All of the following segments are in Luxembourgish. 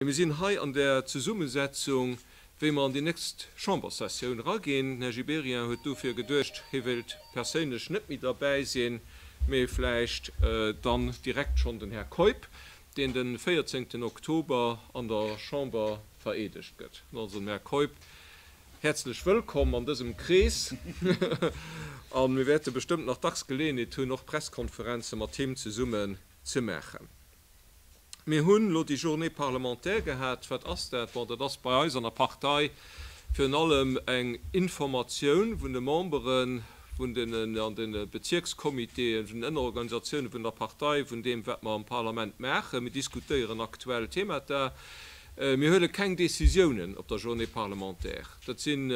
Mir sinn hei an där Zesummesetzung, wéi mer an déi nächst Chamberssessioun eraginn. Den Här Gibéryen huet dofir geduecht, hie wéilt perséinlech net méi derbäi sinn, mee vläicht dann direkt schonn den Här Keup, deen de 14 Oktober an der Chamber vereedegt gëtt. Also dem Här Keup häerzlech wëllkomm an dësem Krees a mir wäerte bestëmmt nach dacks Geleeënheet hunn, och Presskonferenze mat him zesummen ze maachen. Mir hunn elo déi Journée parlementaire gehat. Wat ass dat? Bon, dat ass bei eis an der Partei virun allem eng Informatioun vun de Membere vun den an de Bezierkscomitéen, vun den Ënnerorganisatiounen vun der Partei, vun deem, wat mer am Parlament maachen. Mir diskutéieren aktuell Themata. Mir huele keng Décisiounen op der Journée parlementaire. Dat sinn,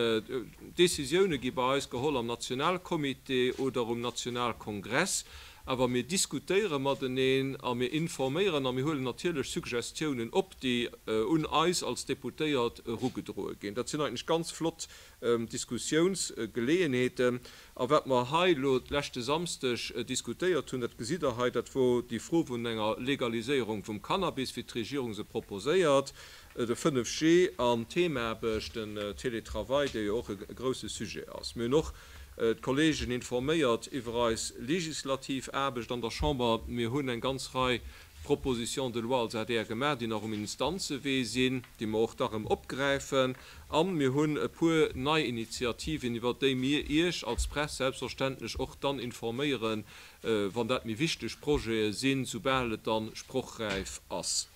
Décisioune gi bei eis geholl am Nationalcomité oder um Nationalkongress. Awer mir diskutéiere mateneen a mir informéieren a mir huelen natierlech Suggestiounen op, déi un eis als Deputéiert erugedroe ginn. Dat sinn eigentlech ganz flott Diskussiounsgeleeënheeten. A wat mer hei elo leschte Samsdeg diskutéiert hunn, dat gesitt Der hei, dat wor déi Fro vun enger Legaliséierung vum Cannabis, wéi d'Regierung se proposéiert, de 5G an d'Heemaarbecht, den Télétravail, dee jo och e grouse Sujet ass. Mir hunn och d'Kollegen informéiert iwwer eis legislativ Aarbecht an der Chamber. Mir hunn eng ganz Rei Propositions de loi als adr gemaach, déi nach um Instanzewee sinn, déi mer och da rëm opgräifen. A mir hunn e puer nei Initiativen, iwwer déi mir Iech als Press selbstverständlech och dann informéieren, wann dat méi wichteg Projete sinn, soubal et da sprochräif ass.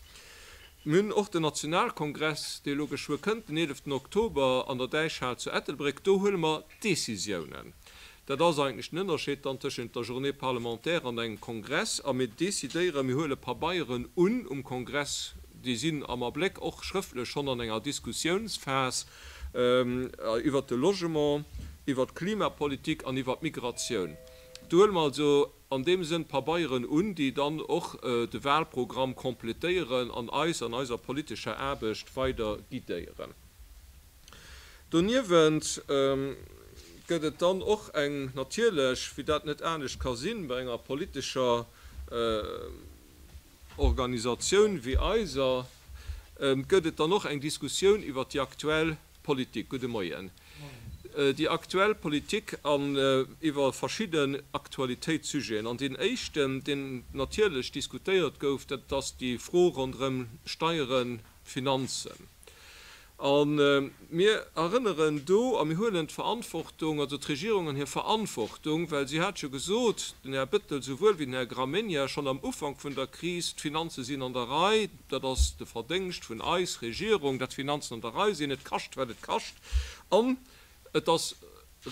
Mir hunn och den Nationalkongress, dee elo geschwë kënnt, den eeleften Oktober an der Däichhal zu Ettelbréck. Do huele mer Décisiounen. Dat ass eigentlech den Ënnerscheed dann tëschent der Journée parlementaire an engem Kongress. A mir decidéieren, mir huele Pabeieren un um Kongress, déi sinn am Abléck och schrëftlech schonn an enger Diskussiounsphas, iwwert de Logement, iwwert d'Klimapolitik an iwwert d'Migratioun. Do huele mer also an deem Sënn Pabeieren un, déi dann och de Wahlprogramm completéieren an eis an eiser politescher Aarbecht weider guidéieren. Doniewent gëtt et dann och eng, natierlech, wéi dat net anescht ka sinn bei enger politescher Organisatioun wéi eiser, gëtt et dann och eng Diskussioun iwwert déi aktuell Politik. Gudde Moien. Déi aktuell Politik an iwwer verschidden Aktualitéitssujeten. An deen éischten, deen natierlech diskutéiert gouf, dat ass déi Fro ronderëm Steieren, Finanzen. A mir erënneren do, a mir huelen d'Verantwortung, also d'Regierung an hir Verantwortung, well si hat jo gesot, den Här Bettel souwuel wéi den Här Gramegna, schonn am Ufank vun der Kris, d'Finanze sinn an der Rei, dat ass de Verdéngscht vun eis Regierung, datt d'Finanzen an der Rei sinn, et kascht wat et kascht. An et ass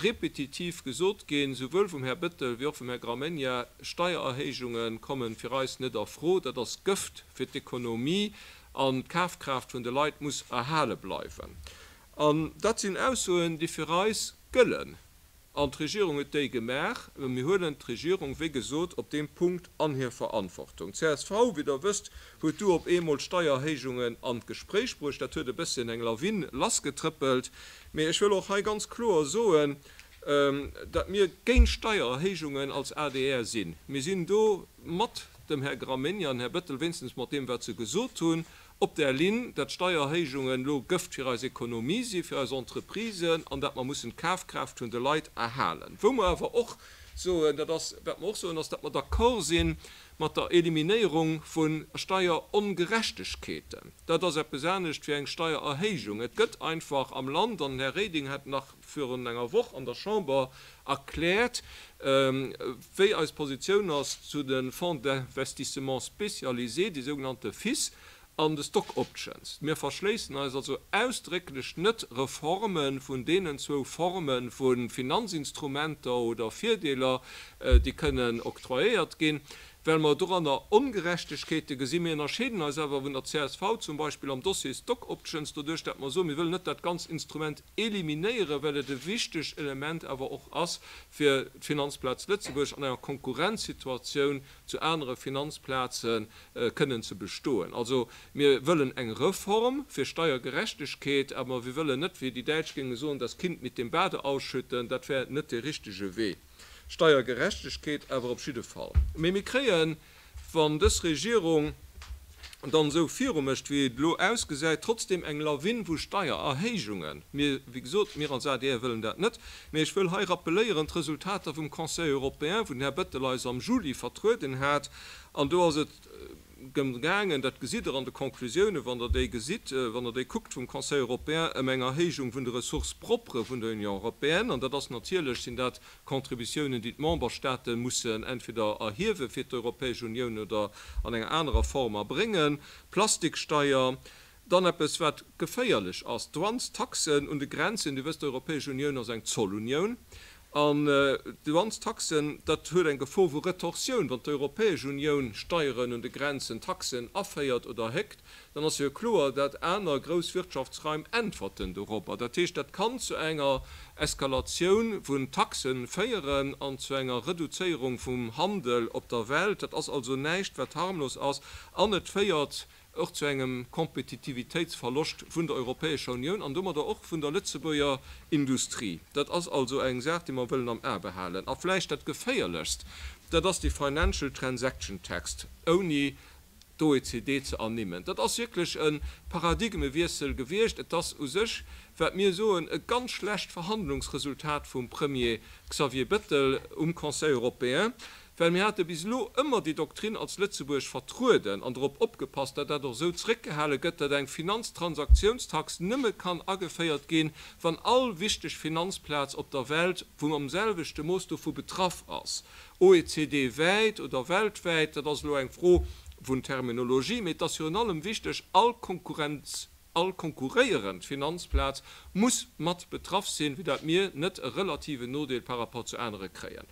repetitiv gesot ginn, souwuel vum Här Bettel wéi och vum Här Gramegna, Steiererhéijunge komme fir eis net a Fro, dat ass Gëft fir d'Ekonomie an d'Kafkraaft vun de Leit muss erhale bleiwen. An dat sinn Aussoen, déi fir eis gëllen. An d'Regierung huet déi gemaach. Mir huelen d'Regierung, wéi gesot, op deem Punkt an hir Verantwortung. D'CSV, wéi Der wësst, huet du op eemol d'Steiererhéijungen an d'Gespréich bruecht. Dat huet e bësschen eng Lawin lassgetrëppelt. Mee ech wëll och hei ganz kloer soen, datt mir géint Steiererhéijungen als adr sinn. Mir sinn do mat dem Här Gramegna an Här Bettel, wéinstens mat deem, wat se gesot hunn, op där Linn, datt Steiererhéijungen elo Gëft fir eis Ekonomie sinn, fir eis Entreprisen, an datt mer mussen d'Kafkraaft vun de Leit erhalen. Wou mer awer och soen, dat ass, wat mer och soen, ass, datt mer d'accord si mat der Eliminéierung vu Steierongerechtegkeeten. Dat ass eppes anescht wéi eng Steiererhéijung. Et gëtt einfach am Land, an den Här Reding hat nach virun enger Woch an der Chamber erkläert, wéi eis Positioun ass zu de Fonds d'investissement spécialisés, déi sougenannte FIS, an de Stock Options. Mir verschléissen eis also ausdrécklech net Reforme vun deenen zwou Forme vu Finanzinstrumenter oder Virdeeler, déi kënnen octroyéiert ginn, well mer doranner Ongerechtegkeete gesinn. Mir ënnerscheeden eis awer vun der csv zum Beispill am Dossier Stock Options doduerch, dat mer soen, mir wëllen net dat ganz Instrument eliminéieren, well et e wichtegt Element awer och ass, fir d'Finanzplaz Lëtzebuerg an enger Konkurrenzsituatioun zu anere Finanzplaze kënnen ze bestoen. Also mir wëllen eng Reform fir Steiergerechtegkeet, awer mir wëllen net, wéi déi Däitsch géinge soen, das Kind mit dem Bade ausschütten. Dat wär net dee richtege Wee. Steiergerechtegkeet awer op jidde Fall. Mee mir kréien, wann dës Regierung. dann esou virumécht, wéi et elo ausgesäit, trotzdem eng Lawin vu Steiererhéijungen. Mir, wéi gesot, mir als adr wëllen dat net. Mä ech wëll hei rappeléieren d'Resultater vum Conseil européen, wou den Här Bettel eis am Juli vertrueden hat. An do ass et drëm gaangen, dat gesitt Der an de Conclusiounen, wann Der déi gesitt, wann Der déi kuckt vum Conseil européen, ëm eng Erhéijung vun de Ressources propres vun der Union européenne. An dat ass natierlech, sinn dat Contributiounen, déi d'Memberstaate mussen entweder erhiewe fir d'Europäesch Unioun oder an enger anerer Form erbréngen, Plastiksteier, dann eppes wat geféierlech ass, Douanestaxen un de Grenzen. Dir wësst, d'Europäesch Unioun ass eng Zollunioun an d'Douanestaxen, dat huet eng Gefor vu Retorsioun. Wann d'Europäesch Unioun Steieren un de Grenzen, Taxen aféiert oder erhéckt, dann ass jo kloer, dat aner grouss Wirtschaftsraim äntwerten dorobber. Dat heescht, dat kann zu enger Eskalatioun vun Taxe féieren an zu enger Reduzéierung vum Handel op der Welt. Dat ass also näischt, wat harmlos ass, an et féiert och zu engem Kompetitivitéitsverloscht vun der Europäescher Unioun an domadder och vun der Lëtzebuerger Industrie. Dat ass also eng Saach, déi mer wëllen am A behalen. A vläicht dat Geféierlechst, dat ass déi Financial Transaction Tax, ouni d'OECD ze ernimmen. Dat ass wierklech e Paradigmewiessel gewiescht. Et ass u sech, wat mir soen, e ganz schlecht Verhandlungsresultat vum Premier Xavier Bettel um Conseil européen, well mir hate bis elo ëmmer déi Doktrin als Lëtzebuerg vertrueden an drop opgepasst, datt dat och esou zréckgehale gëtt, datt eng Finanztransaktionstax nëmme kann ageféiert ginn, wann all wichteg Finanzplaz op der Welt vum am selwechte Mooss dovu betraff ass. OECD-wäit oder weltwäit, dat ass elo eng Fro vun Terminologie, mee et ass virun allem wichteg, all Konkurrenz, all konkurréierend Finanzplaz muss mat betraff sinn, fir dat mir net e relativen Nodeel par rapport zu anere kréien.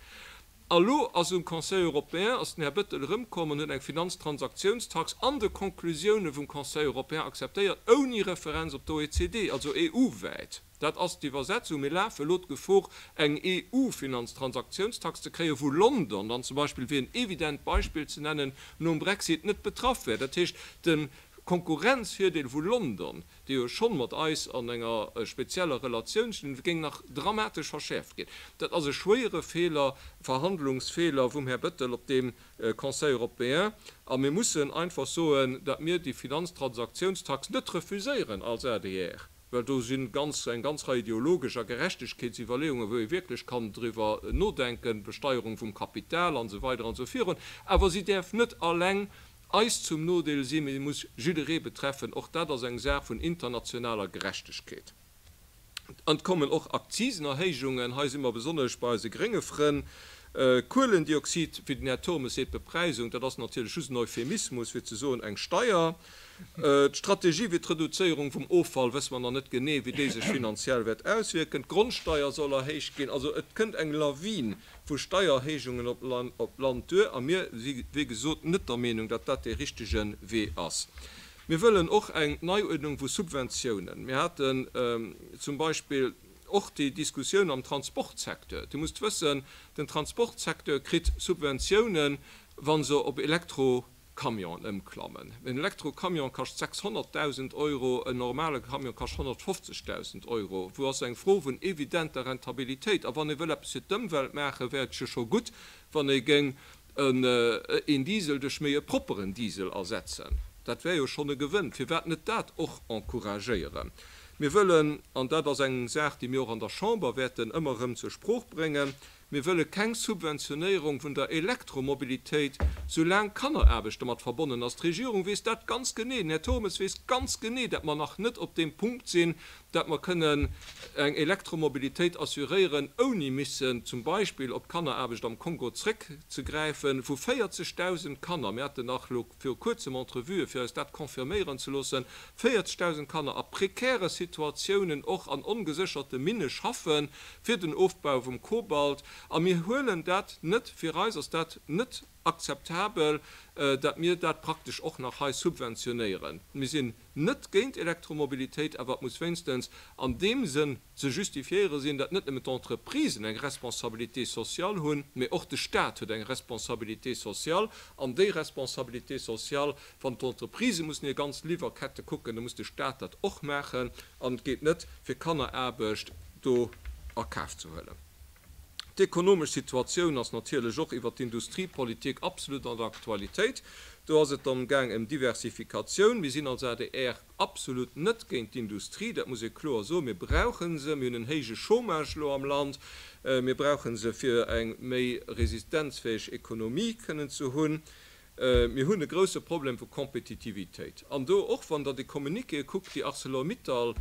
A lo ass um Conseil européen, ass den Här Bettel erëmkomm an huet eng Finanztransaktiounstax an de Konklusioune vum Conseil européen akzeptéiert, ouni Referenz op d'OECD, also EU-wäit. Dat ass d'Iwwersetzung. Mir lafe elo d'Gefor, eng EU-Finanztransaktiounstax ze kréien, wou London dann zum Beispill, fir en evident Beispill ze nennen, nom Brexit net betraff wär. Dat heescht, de Konkurrenzvirdeel vu London, dee jo schonn mat eis an enger spezieller Relatioun stinn, géing nach dramatesch verschäerft ginn. Dat ass e schwéiere Feeler, Verhandlungsfeeler vum Här Bettel op deem Conseil européen. A mir mussen einfach soen, datt mir déi Finanztransaktiounstax net refuséieren als adr. Well do si ganz, eng ganz Rei ideologesch a Gerechtegkeetsiwwerleeungen, wou ee wierklech kann driwwer nodenken, Besteierung vum Kapital an esou weider an esou virun. Awer si däerf net alleng eis zum Nodeel sinn, mee si muss jidderee betreffen. Och dat ass eng Saach vun internationaler Gerechtegkeet. An et kommen och Akzisenerhéijungen. Hei si mer besonnesch bei eise grénge Frënn. Kuelendioxid, wéi den Här Turmes seet, Bepreisung, dat ass natierlech just en Euphemismus, fir ze soen eng Steier. D'Strategie fir d'Reduzéierung vum Offall wësse mer nach net genee, wéi déi sech finanziell wäert auswierken. D'Grondsteier soll erhéicht ginn. Also et kënnt eng Lawin vu Steiererhéijungen op d'Land duer a mir si wéi gesot net der Meenung, datt dat dee richtege Wee ass. Mir wëllen och eng Neiuerdnung vu Subventiounen. Mir haten zum Beispill och déi Diskussioun am Transportsecteur. Dir musst wëssen, den Transportsecteur kritt Subventiounen, wa se op Elektro Camionen ëmklammen. En Elektrocamion kascht 600.000 Euro, en normale Camion kascht 150.000 Euro. Wou ass eng Fro vun evidenter Rentabilitéit. A wann ee wëll eppes fir d'Ëmwelt maachen, wär et jo scho gutt, wann ee géing een Diesel duerch méi e propperen Diesel ersetzen. Dat wär jo schonn e Gewënn. Firwat net dat och encouragéieren? Mir wëllen, an dat ass eng Saach, déi mir och an der Chamber wäerten ëmmer erëm zur Sprooch bréngen, Mir wëlle keng Subventionéierung vun der Elektromobilitéit, soulaang Kanneraarbecht domat verbonnen ass. D'Regierung weess dat ganz genee, den Här Turmes weess ganz genee, dat mer nach net op deem Punkt sinn, dat mer kënnen eng Elektromobilitéit assuréieren, ouni missen zum Beispill op d'Kanneraarbecht am Kongo zréckzegräifen, wou 40.000 Kanner, mir haten nach elo viru kuerzem Entrevuë fir eis dat confirméieren ze loossen, 40.000 Kanner a prekäre Situatiounen, och an ongesécherte Minne schaffen, fir den Ofbau vum Kobalt. A mir huelen dat net, fir eis ass dat net akzeptabel, dat mir dat praktesch och nach hei subventionéieren. Mir sinn net géint Elektromobilitéit, awer et muss wéinstens an deem Sënn ze justifiéiere sinn, dat net nëmmen d'Entreprisen eng Responsabilité sociale hunn, mee och de Stat huet eng Responsabilité sociale. An déi Responsabilité sociale, wann d'Entreprisë mussen hir ganz Liwwerkette kucken, da muss de Stat dat och maachen. An et geet net, fir Kanneraarbecht do a Kaf ze huelen. D'ekonomesch Situatioun ass natierlech och iwwert d'Industriepolitik absolut an der Aktualitéit. Do ass et dann gaang ëm Diversifikatioun. Mir sinn als adr absolut net géint d'Industrie, dat muss ee kloer soen. Mir brauche se. Mir hunn en héije Chômage elo am Land. Mir brauche se, fir eng méi resistenzfäeg Ekonomie kënnen ze hunn. Mir hunn e grouse Problem vu Kompetitivitéit. An do, och wann Der déi Communiquéë kuckt, déi Arcelor-Mittal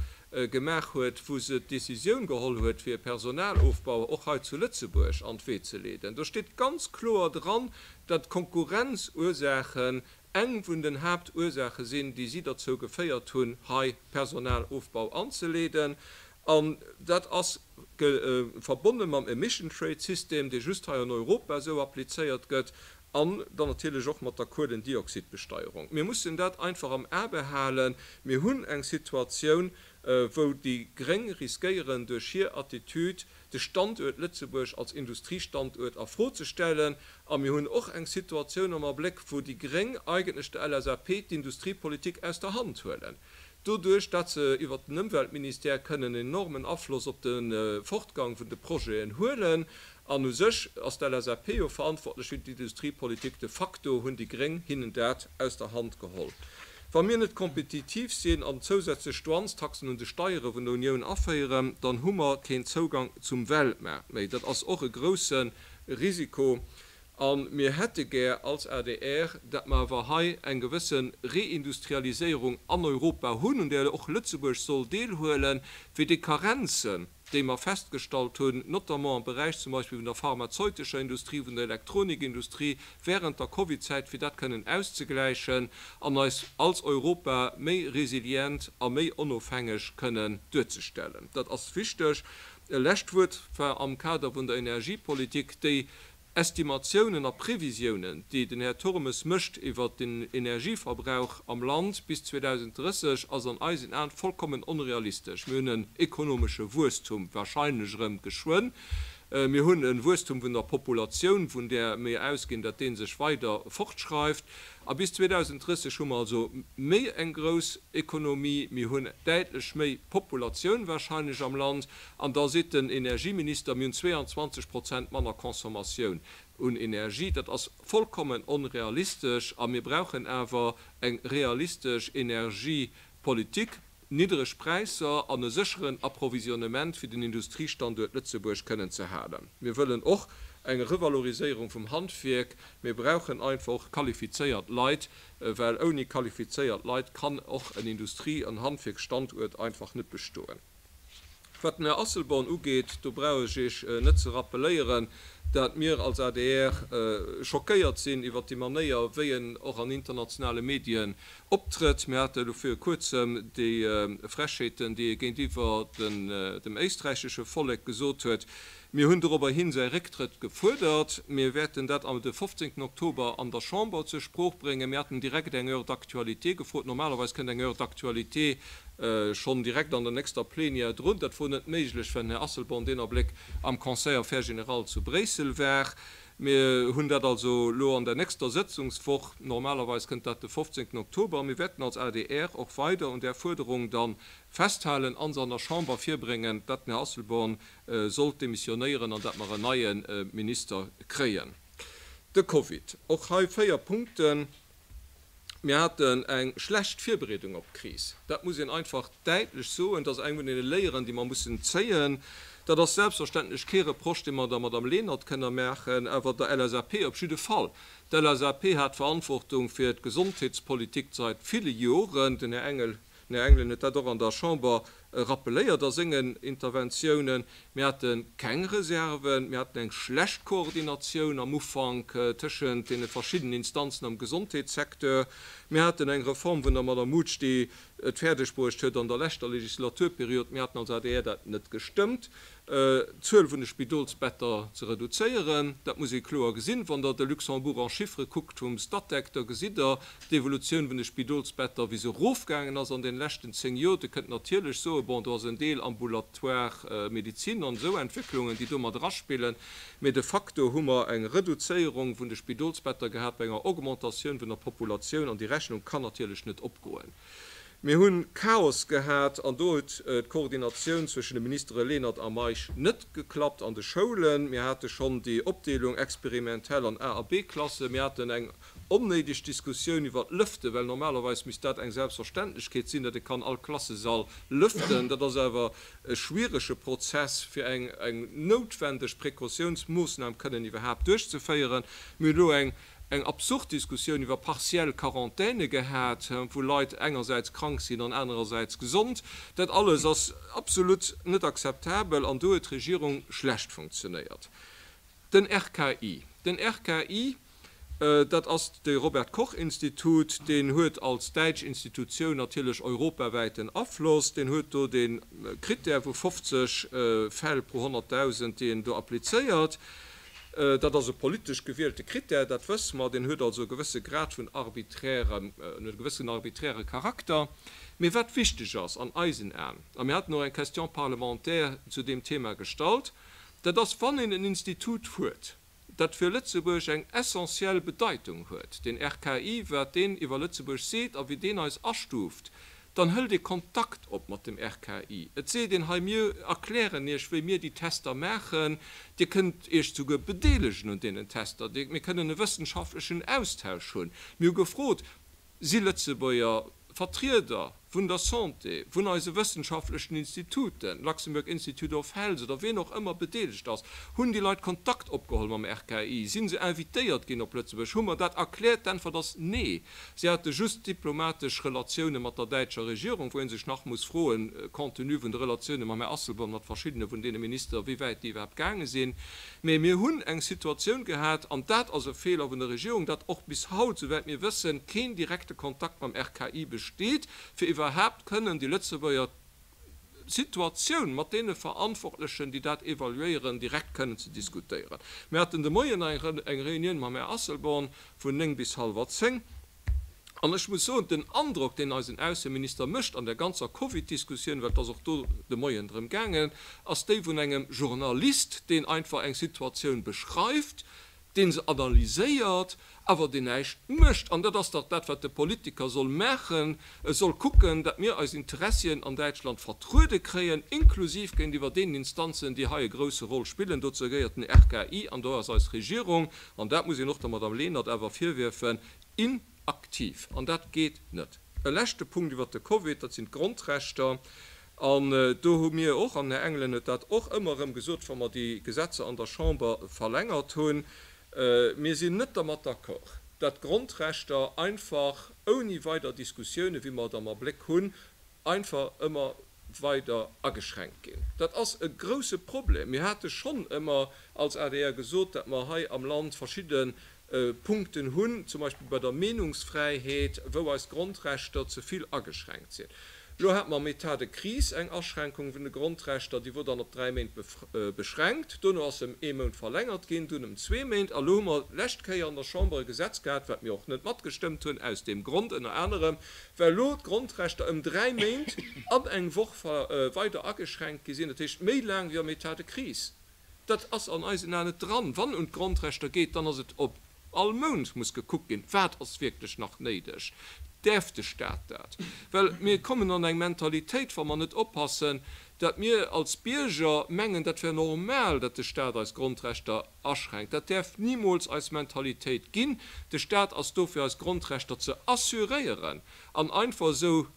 gemaach huet, wou se d'Décisioun geholl huet, fir e Personalofbau och hei zu Lëtzebuerg an d'Wee ze leeden, do steet ganz kloer dran, datt d'Konkurrenzursaachen eng vun den Haaptursaache sinn, déi si derzou geféiert hunn, hei Personalofbau anzeleeden. An dat ass verbonne mam Emission Trade System, dee just hei an Europa esou applizéiert gëtt, an dann natierlech och mat der Kuelendioxidbesteierung. Mir mussen dat einfach am A behalen. Mir hunn eng Situatioun, wou déi Gréng riskéieren, duerch hir Attitüd de Standuert Lëtzebuerg als Industriestanduert a Fro ze stellen. A mir hunn och eng Situatioun am Abléck, wou déi Gréng eigentlech der LSAP d'Industriepolitik aus der Hand huelen, doduerch dat se iwwert den Ëmweltministère kënnen en enormen Afloss op de Fortgang vun de Projeten huelen. An u sech ass d'LSAP jo verantwortlech fir d'Industriepolitik. De facto hunn déi Gréng hinnen dat aus der Hand geholl. Wa mir net kompetitiv sinn an zousätzlech Douanestaxen un de Steiere vun der Unioun aféieren, dann hu mer keen Zougang zum Weltmaart méi. Dat ass och e grousse Risiko. A mir hätte gär als adr, dat mer awer hei eng gewësse Reindustrialiséierung an Europa hunn, un där och Lëtzebuerg soll deelhuelen, fir déi Karenzen, déi mer festgestallt hunn, notamment am Beräich zum Beispill vun der pharmazeutescher Industrie, vun der Elektronikindustrie während der Covidzäit, fir dat kënnen auszegläichen an eis als Europa méi resilient a méi onofhängeg kënnen duerzestellen. Dat ass wichteg. E lescht Wuert war am Kader vun der Energiepolitik, déi Estimatiounen a Previsiounen, déi den Här Turmes mécht iwwert den Energieverbrauch am Land bis 2030, ass an eisen Aen vollkommen onrealistesch. Mir hunn en ekonomesche Wuesstum, wahrscheinlech erëm geschwënn. Mir hunn e Wuesstum vun der Populatioun, vun där mir ausginn, datt dee sech weider fortschreift. A bis 2030 hu mer also méi eng grouss Ekonomie, mir hunn däitlech méi Populatioun wahrscheinlech am Land. An da seet den Energieminister, mir hunn 22 Prozent manner Consommatioun un Energie. Dat ass vollkommen onrealistesch. A mir brauchen awer eng realistesch Energiepolitik, niddreg Präisser an e sécheren Approvisionnement, fir den Industriestanduert Lëtzebuerg kënnen ze halen. Mir wëllen och eng Revaloriséierung vum Handwierk. Mir brauchen einfach och qualifizéiert Leit, well ouni qualifizéiert Leit kann och en Industrie an Handwierksstanduert einfach net bestoen. Wat den Här Asselborn ugeet, do brauch ech Iech net ze rappeléieren, dat mir als adr schockéiert sinn iwwert déi Manéier, wéi en och an internationale Medien optrëtt. Mir hate elo viru Kuerzem déi Frechheeten, déi e géintiwwer dem éisträichesche Vollek gesot huet. Mir hunn dorobber hin säi Récktrëtt gefuerdert. Mir wäerten dat am de 15 Oktober an der Chamber zur Sprooch bréngen. Mir haten direkt eng Heure d'actualité gefrot. Normalerweis kënnt eng Heure d'actualité schonn direkt an der nächster Plénière drun. Dat wor net méiglech, well den Här Asselborn deen Abléck am Conseil Affaires générales zu Bréissel war. Mir hunn dat also elo an der nächster Sëtzungswoch. Normalerweis kënnt dat de 15 Oktober. Mir wäerten als adr och weider un där Fuerderung da festhalen a se an der Chamber virbréngen, dat den Här Asselborn sollt demissionéieren an dat mer en neie Minister kréien. De Covid, och hei 4 Punkten. Mir haten eng schlecht Virbereedung op d'Kris. Dat muss een einfach däitlech soen. Dat ass eng vun deene Léieren, déi mer mussen zéien. Dat ass selbstverständlech kee Reproche, dee mer der Madame Lenert kënner maachen, awer der LSAP op jidde Fall. D'LSAP hat d'Verantwortung fir d'Gesondheetspolitik seit ville Joren. Den Här Engel Den Här Engelen huet dat och an der Chamber rappeléiert a sengen Interventiounen. Mir hate keng Reserven, mir haten eng schlecht Koordinatioun am Ufank tëschent deene verschiddenen Instanzen am Gesondheetssecteur. Mir haten eng Reform vun der Madame Mutsch, déi et fäerdeg bruecht huet an der leschter Legislaturperiod, mir haten als adr dat net gestëmmt, d'Zuel vun de Spidolsbetter ze reduzéieren. Dat muss ee kloer gesinn. Wann Der de Luxembourg en chiffres kuckt vum Statec, da gesitt Der d'Evolutioun vun de Spidolsbetter, wéi se erofgaangen ass an deene leschten 10 Joer. Dir kënnt natierlech soen, bon, do ass en Deel ambulatoire Medizin an esou Entwécklungen, déi do mat eraspillen, mee de facto hu mer eng Reduzéierung vun de Spidolsbetter gehat bei enger Augmentatioun vun der Populatioun an déi Rechnung kann natierlech net opgoen. Mir hunn Chaos gehat an do huet d'Koordinatioun zwëschen de Ministere Lenert a Meisch net geklappt an de Schoulen. Mir hate schonn déi Opdeelung experimentell an A a B-Klassen. Mir haten eng onnéideg Diskussioun iwwer d'Lëften, well normalerweis misst dat eng Selbstverständlechkeet sinn, datt ee kann all Klassesall lëften. Dat ass awer e schwierege Prozess, fir eng noutwendeg Precautiounsmoossnam kënnen iwwerhaapt duerchzeféieren. Mir hunn elo eng eng absurd Diskussioun iwwer partiell Quarantäne gehat, wou Leit engersäits krank sinn an anerersäits gesond. Dat alles ass absolut net akzeptabel an do huet d'Regierung schlecht funktionéiert. Den RKI, den RKI, dat ass de Robert Koch Institut, deen huet als däitsch Institutioun natierlech europawäiten Afloss, deen huet do dee Krittär vu 50 Fäll pro 100.000, déi en do applizéiert. Dat ass e politesch gewielte Krittär, dat wësse mer. Deen huet also e gewësse Grad vun arbiträrem, en huet e gewëssen arbiträre Charakter. Mee wat wichteg ass an eisen Aen, a mir haten och eng Question parlementaire zu deem Thema gestallt, dat ass, wann een en Institut huet, dat fir Lëtzebuerg eng essentiell Bedeitung huet, den RKI, wat deen iwwer Lëtzebuerg seet a wéi deen eis astuuft, Dann hëlt ee Kontakt op mat dem RKI. Et seet een, hei mir erklären Iech wéi mir déi Tester maachen, Dir kënnt Iech souguer bedeelegen un deenen Tester, mir kënnen e wëssenschaftlechen Austausch hunn. Mir hu gefrot, si Lëtzebuerger Vertrieder vun der Santé, vun eise wëssenschaftlechen Instituten, Luxembourg Institute of Health oder ween och ëmmer bedeelegt ass, hunn déi Leit Kontakt opgeholl mam RKI, si se invitéiert ginn op Lëtzebuerg, hu mer dat erkläert? D'Äntwert ass nee. Si hate just diplomatesch Relatioune mat der däitscher Regierung, wou ee sech nach muss froen, compte tenu vun de Relatioune mam Här Asselborn, mat verschiddene vun deene Minister, wéi wäit déi iwwerhaapt gaange sinn. Mee mir hunn eng Situatioun gehat, an dat ass e Feeler vun der Regierung, datt och bis haut, souwäit mir wëssen, keen direkte Kontakt mam RKI besteet, fir iwwerhaapt kënnen déi Lëtzebuerger Situatioun mat deene Verantwortlechen, déi dat evaluéieren, direkt kënnen ze diskutéieren. Mir haten de Moien eng Reunioun mam Här Asselborn vun 9 bis hallwer 10. An ech muss soen, den Androck, deen eisen Ausseminister mécht an der ganzer Covid-Diskussioun, well et ass och do de Moien drëm gaangen, ass déi vun engem Journalist, deen einfach eng Situatioun beschreift, dee se analyséiert, awer deen näischt mécht. An dat ass dach dat, wat de Politiker soll maachen, E soll kucken, datt mir eis Interessien an Däitschland vertruede kréien, inklusiv géintiwwer deenen Instanzen, déi hei e grousse Roll spillen. Dozou gehéiert den RKI an do ass eis Regierung, an dat muss een och der Madame Lenert awer virwierfen, inaktiv. An dat geet net. E leschte Punkt iwwert de Covid, dat sinn d'Grondrechter. An do hu mir och, an den Här Engelen huet dat och ëmmer erëm gesot, wa mer déi Gesetzer an der Chamber verlängert hunn, Mir sinn net dermat d'accord, dat d'Grondrechter einfach ouni weider Diskussiounen, wéi mer et am Abléck hunn, einfach ëmmer weider ageschränkt ginn. Dat ass e grouse Problem. Mir hate schonn ëmmer als adr gesot, dat mer hei am Land verschidde Punkten hunn, zum Beispill bei der Meenungsfräiheet, wou eis Grondrechter ze vill ageschränkt sinn. Elo hate mer am État de crise eng Aschränkung vun de Grondrechter, déi wor dann op 3 Méint beschränkt. Dono ass se ëm ee Mount verlängert ginn, dunn ëm zwee Méint. A elo hu mer d'lescht Kéier an der Chamber e Gesetz gehat, wat mir och net matgestëmmt hunn, aus deem Grond ënner anerem, well elo d'Grondrechter ëm 3 Méint an eng Woch weider ageschränkt gi sinn, dat heescht méi laang wéi am État de crise. Dat ass an eisen Aen net dran. Wann un d'Grondrechter geet, dann ass et op all Mount muss gekuckt ginn, wat ass wierklech nach néideg? Däerf de Staat dat? Well mir kommen an eng Mentalitéit, wa mer net oppassen, dat mir als Bierger mengen, dat wär normal, dat de Staat eis Grondrechter aschränkt. Dat däerf nimools eis Mentalitéit ginn. De Staat ass do, fir eis Grondrechter ze assuréieren an einfach esou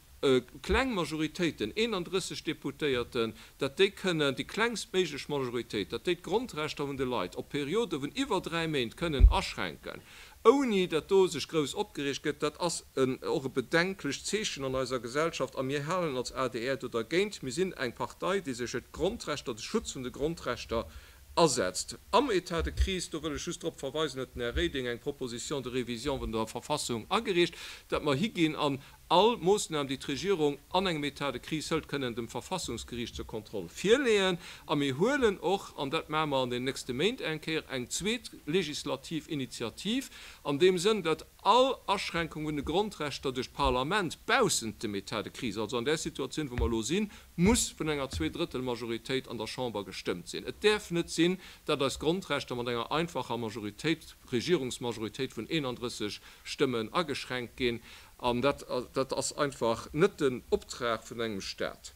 kleng Majoritéiten, 31 Deputéierten, datt déi kënnen, déi klengstméiglech Majoritéit, datt déi d'Grondrechter vun de Leit op Periode vun iwwer 3 Méint kënnen aschränken, ouni datt do sech grouss opgereegt gëtt, dat ass och e bedenklecht Zeechen an eiser Gesellschaft. A mir halen als adr do dergéint. Mir sinn eng Partei, déi sech fir d'Grondrechter, de Schutz vun de Grondrechter asetzt. Am État de crise, do wëll ech just drop verweisen, huet den Här Reding eng Proposition de révision vun der Verfassung agereecht, datt mer higinn an all Moossnam, déi d'Regierung an engem État de crise hëlt, kënnen dem Verfassungsgeriicht zur Kontroll virleeën. A mir huelen och, an dat maache mer an den nächste Méint eng Kéier, eng zweet legislativ Initiativ an deem Sënn, datt all Aschränkung vun de Grondrechter duerch d'Parlament baussent dem État de crise, also an där Situatioun, wou mer elo sinn, muss vun enger Zweedrëttelmajoritéit an der Chamber gestëmmt sinn. Et däerf net sinn, datt eis Grondrechter mat enger einfacher Majoritéit, Regierungsmajoritéit vun 31 Stëmmen ageschränkt ginn. An dat, dat ass einfach net den Optrag vun engem Stat.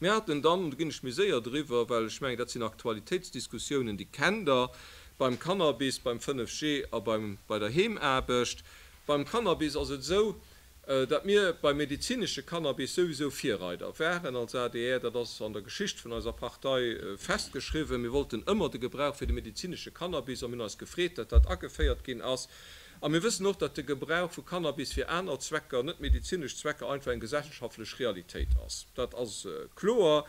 Mir haten dann, do ginn ech méi séier driwwer, well ech mengen, dat sinn Aktualitéitsdiskussiounen, déi kennt Der, beim Cannabis, beim 5G a beim, bei der Heemaarbecht. Beim Cannabis ass et esou, datt mir beim medezinesche Cannabis souwisou Virreider waren als adr. Dat ass an der Geschicht vun eiser Partei festgeschriwwen. Mir wollten ëmmer de Gebrauch fir de medezinesche Cannabis a mir hunn eis gefreet, datt dat ageféiert ginn ass. A mir wëssen och, datt de Gebrauch vu Cannabis fir aner Zwecker, net medezinesch Zwecker, einfach eng gesellschaftlech Realitéit ass. Dat ass kloer.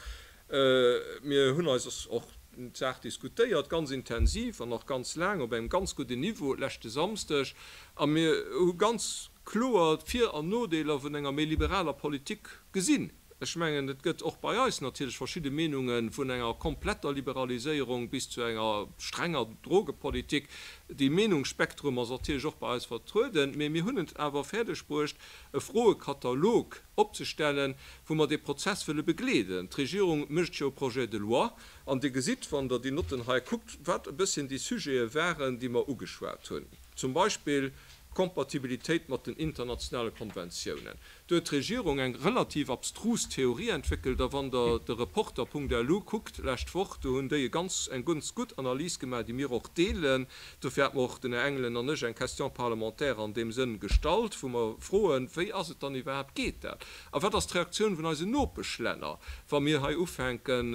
Mir hunn eis och d'Saach diskutéiert, ganz intensiv an och ganz laang op engem ganz gudden Niveau leschte Samsdeg. A mir hu ganz kloer d'Vir an Nodeeler vun enger méi liberaler Politik gesinn. Ech mengen, et gëtt och bei eis natierlech verschidde Meenunge vun enger kompletter Liberaliséierung bis zu enger strenger Drogepolitik. Dee Meenungsspektrum ass natierlech och bei eis vertrueden. Mee mir hunn et awer fäerdeg bruecht, e Froekatalog opzestellen, wou mer dee Prozess wëlle begleeden. D'Regierung mécht jo e Projet de loi. An Dir gesitt, wann Der déi Notten hei kuckt, wat e bësschen déi Sujete waren, déi mer ugeschwat hunn. Zum Beispill d'Kompatibilitéit mat den internationale Konventiounen. Do huet d'Regierung eng relativ abstrus Theorie entwéckelt. A wann Der de Reporter.lu kuckt, lescht Woch, do hunn déi e ganz, eng ganz gutt Analys gemaach, déi mir och deelen. Dofir hate mer och, den Här Engelen an ech, eng Question parlementaire an deem Sënn gestallt, wou mer froen, Wéi ass et dann iwwerhaapt, geet dat? A wat ass d'Reaktioun vun eisen Nopeschlänner, wa mir hei ufänken,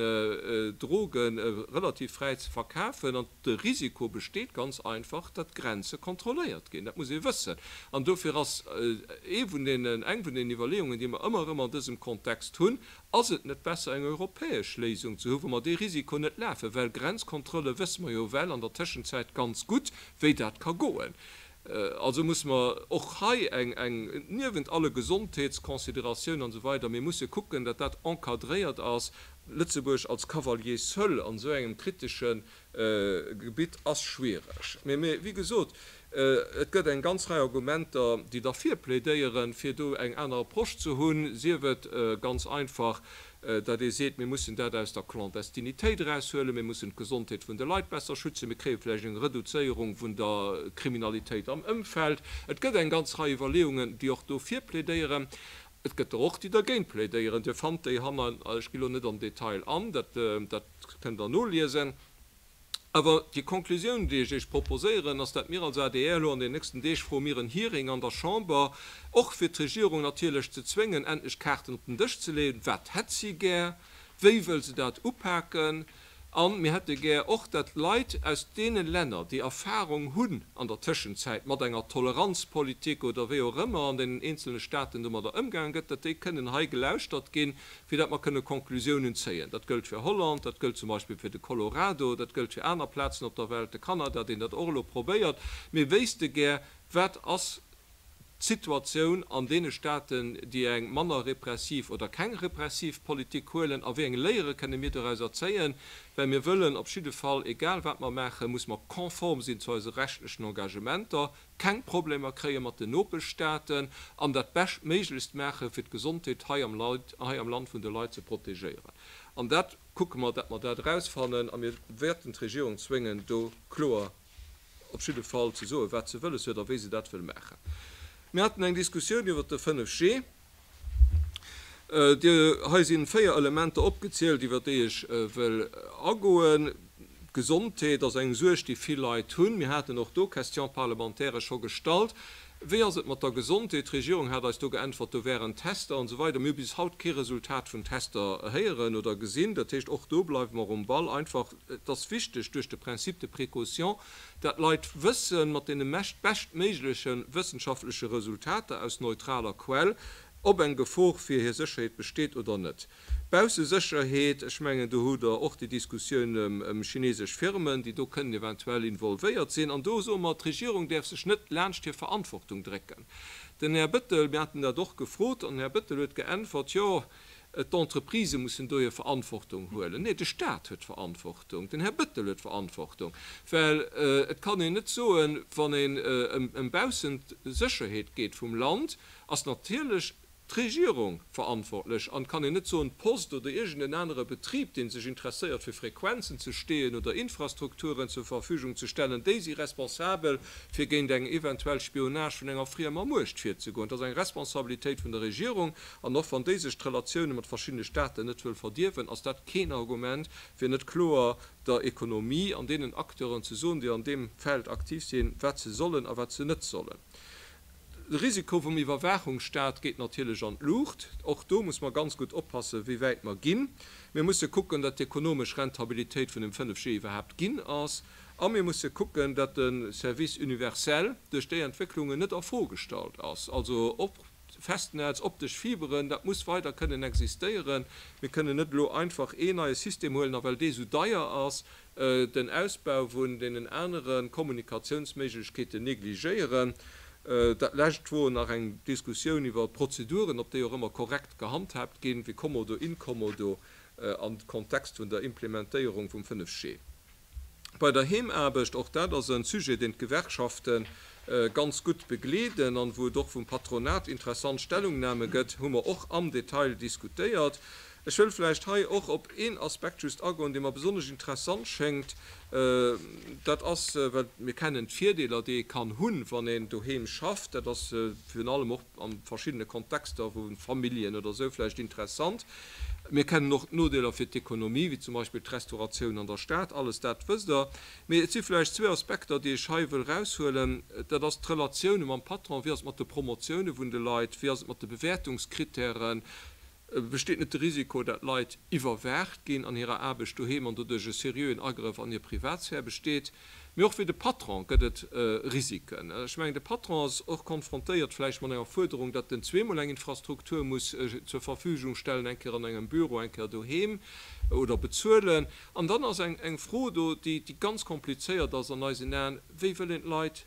Droge relativ fräi ze verkafen? An De Risiko besteet ganz einfach, datt d'Grenze kontrolléiert ginn. Dat muss ee wëssen. An dofir ass ee vun deenen, eng vun den Iwwerleeungen, déi mer ëmmer erëm an dësem Kontext hunn, Ass et net besser, eng europäesch Léisung ze hu wou mer dee Risiko net lafen? Well Grenzkontrolle wësse mer jo ewell an der Tëschenzäit ganz gutt, wéi dat ka goen. Also musse mer och hei eng, eng, niewent alle Gesondheetsconsidératiounen an esou weider, mir musse kucken, datt dat encadréiert ass. Lëtzebuerg als Cavalier seul an esou engem kritesche Gebitt ass schwiereg. Mee, mee wéi gesot, et gëtt eng ganz Rei Argumenter, déi derfir plädéieren, fir do eng aner Approche ze hunn, sief et ganz einfach, datt ee seet, mir mussen dat aus der Clandestinitéit eraushuelen, mir mussen d'Gesondheet vun de Leit besser schützen, mir kréie vläicht eng Reduzéierung vun der Kriminalitéit am Ëmfeld. Et gëtt eng ganz Rei Iwwerleeungen, déi och dofir plädéieren. Et gëtt der och, déi dergéint plädéieren. Dir fannt déi hannen, ech gi lo net am Detail an, dat kënnt Der noliesen. Awer déi Konklusioun, déi ech Iech proposéieren, ass, dat mir als adr elo an den nächsten Deeg froe mir en Hearing an der Chamber, och fir d'Regierung natierlech ze zwéngen, endlech d'Kaarten op den Dësch ze leeën. Wat hätt si gär? Wéi wëll se dat upaken? A mir hätte gär och, dat Leit aus deene Länner, déi Erfahrung hunn an der Tëschenzäit mat enger Toleranzpolitik oder wéi och ëmmer an deenen eenzelne Staten domadder ëmgaange gëtt, dat déi kënnen hei gelauschtert ginn, fir dat mer kënne Konklusiounen zéien. Dat gëllt fir Holland, dat gëllt zum Beispill fir de Colorado, dat gëllt fir aner Plazen op der Welt, de Kanada, deen dat och elo probéiert. Mir wéisste gär, Wat ass d'Situatioun an deene Staaten, déi eng manner repressiv oder keng repressiv Politik huelen, a wéi eng Léiere kënne mir dorauser zéien? Well mir wëllen op jidde Fall, egal wat mer maachen, musse mer konform sinn zu eise rechtlechen Engagementer, keng Problemer kréie mat den Nopeschstaaten an dat Beschtméiglechst maache fir d'Gesondheet hei am Land vun de Leit ze protegéieren. An dat kucke mer, dat mer dat erausfannen a mir wäerten d'Regierung zwéngen, do kloer op jidde Fall ze soen, wat se wëlles huet a wéi se dat wëll maachen. Mir haten eng Diskussioun iwwert de 5G. Dir, hei si 4 Elementer opgezielt, iwwert déi ech wëll agoen. D'Gesondheet ass eng Suerg, déi vill Leit hunn. Mir haten och do Question-parlementairë scho gestallt. Wéi ass et mat der Gesondheet? D'Regierung hat eis do geäntwert, do wären Tester an esou weider. Mir hu bis haut kee Resultat vun Tester héieren oder gesinn. Dat heescht, och do bleiwe mer um Ball. Einfach, et ass wichteg duerch de Principe de précaution, dat d'Leit wëssen, mat deene beschtméigleche wëssenschaftleche Resultater aus neutraler Quell, ob eng Gefor fir hir Sécherheet besteet oder net. D'Baussesécherheet, ech mengen, do hutt Der och déi Diskussioun ëm chinesesch Firmen, déi do kënnen eventuell involvéiert sinn. An do soe mer, d'Regierung däerf sech net laanscht hir Verantwortung drécken. Den Här Bettel, mir haten dat och gefrot, an den Här Bettel huet geäntwert, jo, d'Entreprisë mussen do hir Verantwortung huelen. Nee, de Stat huet d'Verantwortung, den Här Bettel huet d'Verantwortung, well et kann een net soen, wann een ëm baussent Sécherheet geet vum Land, ass natierlech. d'Regierung verantwortlech an et kann een net soen, d'Post oder iergend en anere Betrib, dee sech interesséiert fir Frequenzen ze steeën oder Infrastrukturen zur Verfügung ze stellen, déi si responsabel fir géint eng eventuell Spionage vun enger friemer Muecht virzegoen. Et ass eng Responsabilitéit vun der Regierung an och wann déi sech d'Relatioune mat verschiddene Staaten net wëll verdierwen, ass dat keen Argument fir net kloer der Ekonomie an deenen Acteuren ze soen, déi an deem Feld aktiv sinn, wat se sollen a wat se net sollen. De Risiko vum Iwwerwaachungsstaat geet natierlech an d'Luucht. Och do muss mer ganz gutt oppassen, wéi wäit mer ginn. Mir musse kucken, datt d'ekonomesch Rentabilitéit vun dem 5G iwwerhaapt ginn ass. A mir musse kucken, datt de Service universel duerch déi Entwécklungen net a Fro gestallt ass. Also och Festnetz, optesch Fiberen, dat muss weider kënnen existéieren. Mir kënnen net elo einfach een neie System huelen a well dee sou deier ass, den Ausbau vun deenen anere Kommunikatiounsméiglechkeeten negligéieren. Dat lescht wor nach eng Diskussioun iwwer d'Prozeduren, ob déi och ëmmer korrekt gehandhaabt ginn, wéi kommodo, inkommodo, am Kontext vun der Implementéierung vum 5G. Bei der Heemaarbecht, och dat ass e Sujet, deen d'Gewerkschafte ganz gutt begleeden an wou et och vum Patronat interessant Stellungnahme gëtt, hu mer och am Detail diskutéiert. Ech wëll vläicht hei och op een Aspekt just agoen, dee mer besonnesch interessant schéngt. Dat ass, well mir kennen d'Virdeeler, déi ee kann hunn, wann een doheem schafft. Dat ass virun allem och a verschiddene Kontexter vu Familljen oder esou vläicht interessant. Mir kennen och d'Nodeeler fir d'Ekonomie, wéi zum Beispill d'Restauratioun an der Stad. Alles dat wësst Der. Mee et si vläicht zwee Aspekter, déi ech hei wëll eraushuelen. Dat ass d'Relatioune mam Patron. Wéi ass et mat de Promotioune vun de Leit? Wéi ass et mat de Bewäertungskrittären? Besteet net de Risiko, dat Leit iwwerwaacht ginn an hirer Aarbecht doheem an doduerch e seriöen Agrëff an hir Privatsphär besteet? Mee och fir de Patron gëtt et Risiken. Ech mengen, de Patron ass och konfrontéiert vläicht mat enger Fuerderung, datt en zweemol eng Infrastruktur muss zur Verfügung stellen, eng Kéier an engem Büro, eng Kéier doheem, oder bezuelen. An dann ass eng Fro do, déi ganz komplizéiert ass an eisen Aen, Wéi wëll een d'Leit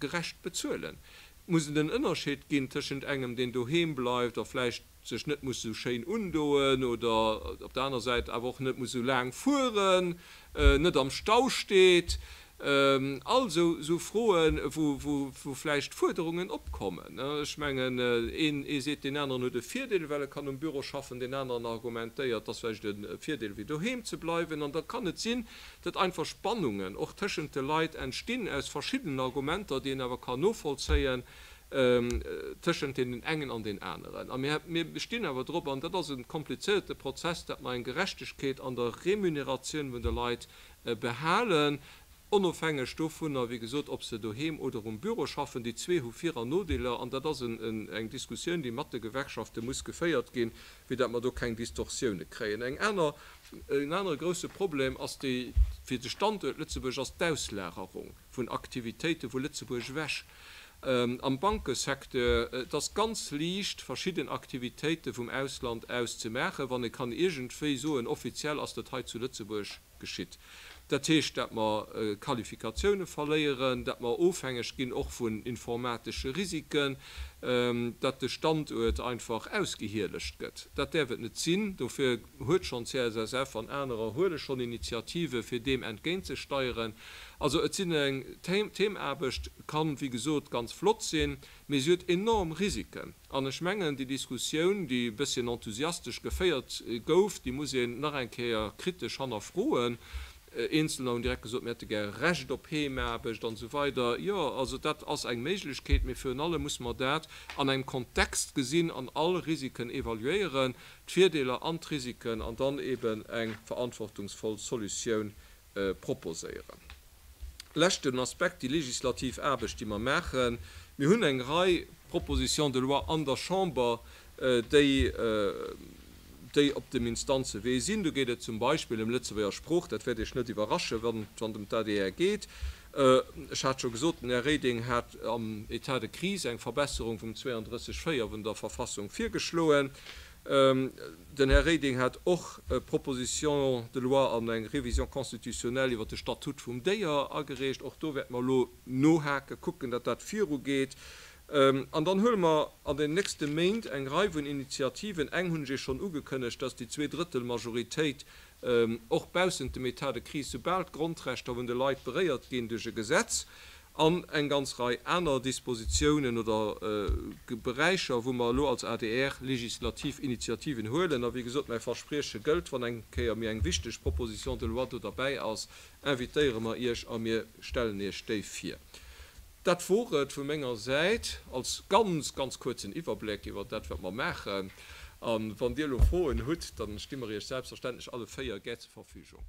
gerecht bezuelen? Muss et en Ënnerscheed ginn tëschent engem, deen doheem bleift a vläicht sech net muss esou schéin undoen oder op der aner Säit awer och net muss esou laang fueren, net am Stau steet, all esou Froen, wou vläicht Fuerderungen opkommen. Ech mengen, een ee seet, deen aneren huet e Virdeel, well e kann um Büro schaffen, deen aneren argumentéiert, et ass vläicht e Virdeel, wéi doheem ze bleiwen. An da kann et sinn, datt einfach Spannungen och tëschent de Leit entstinn aus verschiddenen Argumenter, déi een awer kann novollzéien, tëschent deenen engen an den aneren. A mir, mir bestinn awer drop, an dat ass e komplizéierte Prozess, datt mer eng Gerechtegkeet an der Remuneratioun vun de Leit behalen, onofhängeg dovunner, wéi gesot, ob se doheem oder um Büro schaffen. Déi zwee hu Vir an Nodeeler, an dat ass eng Diskussioun, déi mat de Gewerkschafte muss geféiert ginn, fir datt mer do keng Distorsioune kréien. Eng aner, en anere grouse Problem ass déi fir de Standuert Lëtzebuerg ass d'Auslagerung vun Aktivitéite vu Lëtzebuerg ewech. Am Bankesecteur, et ass ganz liicht verschidden Aktivitéite vum Ausland aus ze maachen, wann ee kann iergendwéi soen, offiziell ass dat hei zu Lëtzebuerg geschitt. Dat heescht, dat mer Qualifikatioune verléieren, dat mer ofhängeg ginn och vun informatesche Risiken, dat de Standuert einfach ausgehielegt gëtt. Dat däerf et net sinn. Dofir huet schonn d'CSSF an anerer huele schonn Initiative fir deem entgéintzesteieren. Also et sinn eng, d'Heemaarbecht kann, wéi gesot, ganz flott sinn, mee si huet enorm Risiken. An ech mengen, déi Diskussioun, déi e bësschen enthusiastesch geféiert gouf, déi muss een nach eng Kéier kritesch hannerfroen. Eenzelner hunn direkt gesot, mir hätte gär e Recht op Heemaarbecht an esou weider. Jo, also dat ass eng Méiglechkeet, mee virun allem muss mer dat an engem Kontext gesinn an all Risiken evaluéieren, d'Virdeeler an d'Risiken, an dann eeben eng verantwortungsvoll Solutioun proposéieren. Leschten Aspekt, déi legislativ Aarbecht, déi mer maachen. Mir hunn eng Rei Propositions de loi an der Chamber, déi, déi op dem Instanzewee sinn. Do geet et zum Beispill ëm Lëtzebuerger Sprooch. Dat wäert Iech net iwwerraschen, wann et ëm d'ADR geet. Ech hat scho gesot, den Här Reding hat am État de crise eng Verbesserung vum 32, 4 vun der Verfassung virgeschloen. Den Här Reding hat och e Proposition de loi an eng Révision constitutionnelle iwwert de Statut vum Déier agereecht. Och do wäerte mer elo nohaken, kucken, datt dat virugeet. An dann huele mer an den nächste Méint eng Rei vun Initiativen. Eng hunn ech Iech schonn ugekënnegt, dat ass déi Zweedrëttelmajoritéit och baussent dem État de crise, soubal d'Grondrechter vun de Leit beréiert ginn duerch e Gesetz. An eng ganz Rei aner Dispositiounen oder Beräicher, wou mer elo als adr legislativ Initiativen huelen. A wéi gesot, mäi Versprieche gëllt, Wann eng Kéier méi eng wichteg Proposition de loi do derbäi ass, invitéiere mer Iech a mir stellen Iech déi vir. Dat wor et vu menger Säit als ganz, ganz kuerzen Iwwerbléck iwwer dat, wat mer maachen. A wann Dir elo Froen hutt, da sti mer Iech selbstverständlech alle 4 gär zur Verfügung.